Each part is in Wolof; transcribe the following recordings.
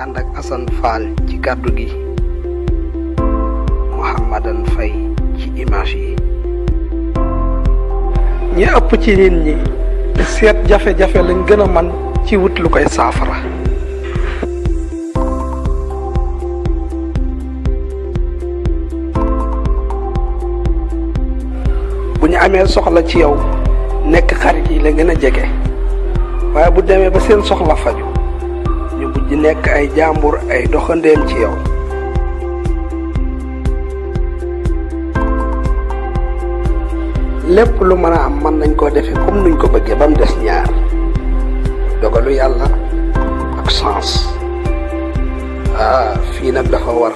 ànd ak Assane Fall ci kàddu gi, Mouhamadan Faye ci image yi. ñi ëpp ci nit ñi seet jafe-jafe lañ gën a man ci wut lu koy saafara. bu ñu amee soxla ci yow nekk xarit yi la gën a jege, waaye bu demee ba seen soxla faju ñu mujj nekk ay jàmbur, ay doxandeem ci yow. lépp lu mën a am mën nañ koo defee comme nuñ ko bëggee ba mu des ñaar: dogalu yàlla ak chance. fii nag dafa war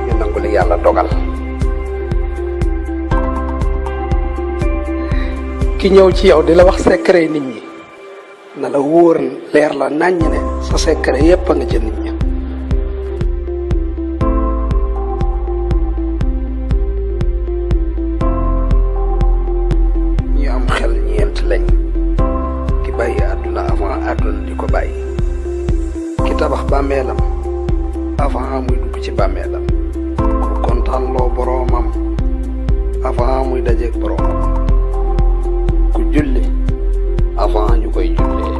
ñu nangu li yàlla dogal. ki ñëw ci yow di la wax secret nit ñi na la wóor leer la naññ ne sa secret yépp a nga ca nit ñi. ñi am xel ñeent lañ: ki bàyyi àdduna avant àdduna di ko bàyyi, ki tabax bàmmeelam avant muy dugg ci bàmmeelam, ku kontaan loo boroomam avant muy dajeeg boroomam, ku julli avant ñu koy jullee.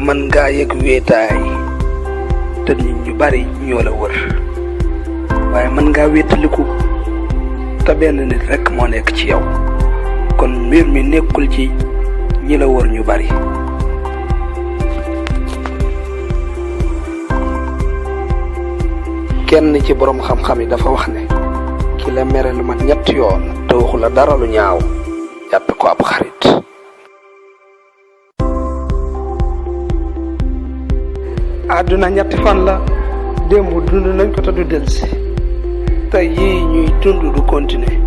mën ngaa yëg wéetaay te nit ñu bari ñoo la wër, waaye mën ngaa wéetaliku te benn nit rekk moo nekk ci yow. kon mbir mi nekkul ci ñi la wër ñu bari. kenn ci boroom xam-xam yi dafa wax ne ki la mere lu mat ñetti yoon te waxu la dara lu ñaaw, jàppe ko ab xarit. àdduna ñetti fan la, démb dund nañ ko te du delsi. tey yii ñuy dund du continuer,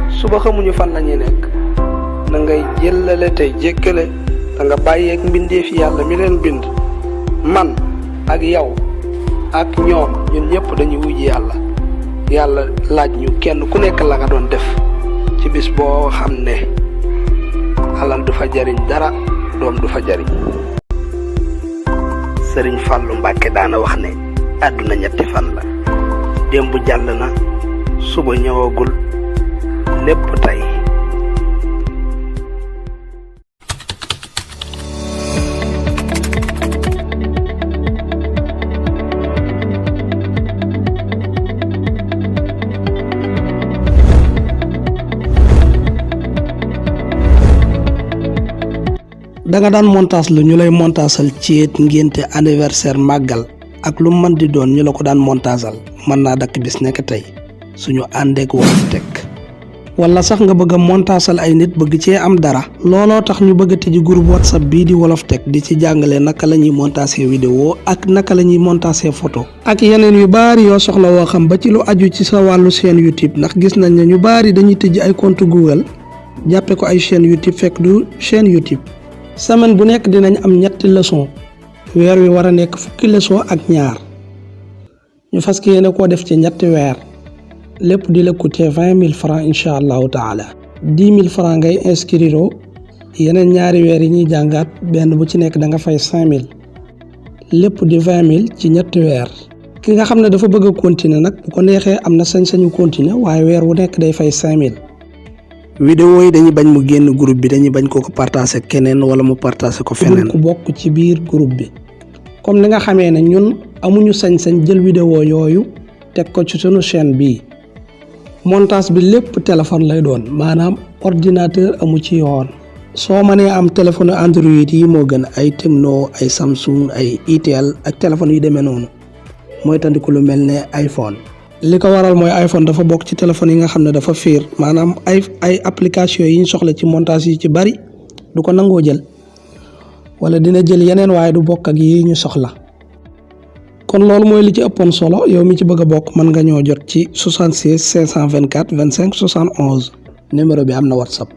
suba xamuñu fan la ñuy nekk. na ngay jëllale tey jéggale da nga bàyyeeg mbindeef yàlla mi leen bind. man ak yow ak ñoom ñun ñëpp dañuy wujji yàlla. yàlla laaj ñu kenn ku nekk la nga doon def ci bis boo xam ne alal du fa jariñ dara, doom du fa jariñ. Sëriñ Fàllu Mbàkke daana wax ne àdduna ñetti fan la, démb jàll na, suba ñëwagul, lépp tey. da nga daan montage lu ñu lay montaasal ceet, ngénte, anniversaire, màggal ak lu mën di doon ñu la ko daan montaasal mën naa dakk bis nekk tey suñu àndeek Wolof Tech. wala sax nga bëgg a montaasal ay nit bëgg cee am dara, looloo tax ñu bëgg a tijji groupe WhatsApp bii di Wolof Tech di ci jàngale naka la ñuy montaasee vidéo ak naka la ñuy montaasee photo ak yeneen yu baari yoo soxla woo xam ba ci lu aju ci sa wàllu chaîne YouTube. ndax gis nañ ne ñu baari dañuy tijji ay compte Google jàppe ko ay chaîne YouTube fekk du chaîne YouTube. semaine bu nekk dinañ am ñetti leçon, weer wi war a nekk fukki leçon ak ñaar, ñu fas yéene koo def ci ñetti weer, lépp di la coûter 20 000 francs incha allahu taala. 10 000 francs ngay inscrire, yeneen ñaari weer yi ñuy jàngaat benn bu ci nekk da nga fay 5 000, lépp di 20 000 ci ñetti weer. ki nga xam ne dafa bëgg a continuer nag bu ko neexee am na sañ-sañu continuer, waaye weer wu nekk day fay 5 000. vidéo yi dañuy bañ mu génn groupe bi, dañuy bañ ko partager keneen wala mu partager ko feneen. ku bokk ci biir groupe bi, comme ni nga xamee ne ñun amuñu sañ-sañ jël vidéo yooyu teg ko ci sunu chaîne bii. montage bi lépp téléphone lay doon, maanaam ordinateur amu ci yoon. soo mënee am téléphone Android yi moo gën, ay Tecno, ay Samsung, ay Itel ak téléphone yu demee noonu, mooy tandiku lu mel ne iPhone. li ko waral mooy iPhone dafa bokk ci téléphone yi nga xam ne dafa fiir, maanaam ay application yi ñu soxla ci montage yi ci bari du ko nangoo jël, wala dina jël yeneen waaye du bokk ak yi ñu soxla. kon loolu mooy li ci ëppoon solo. yow mi ci bëgg a bokk mën nga ñoo jot ci 76 524 25 71 numéro bi am na WhatsApp.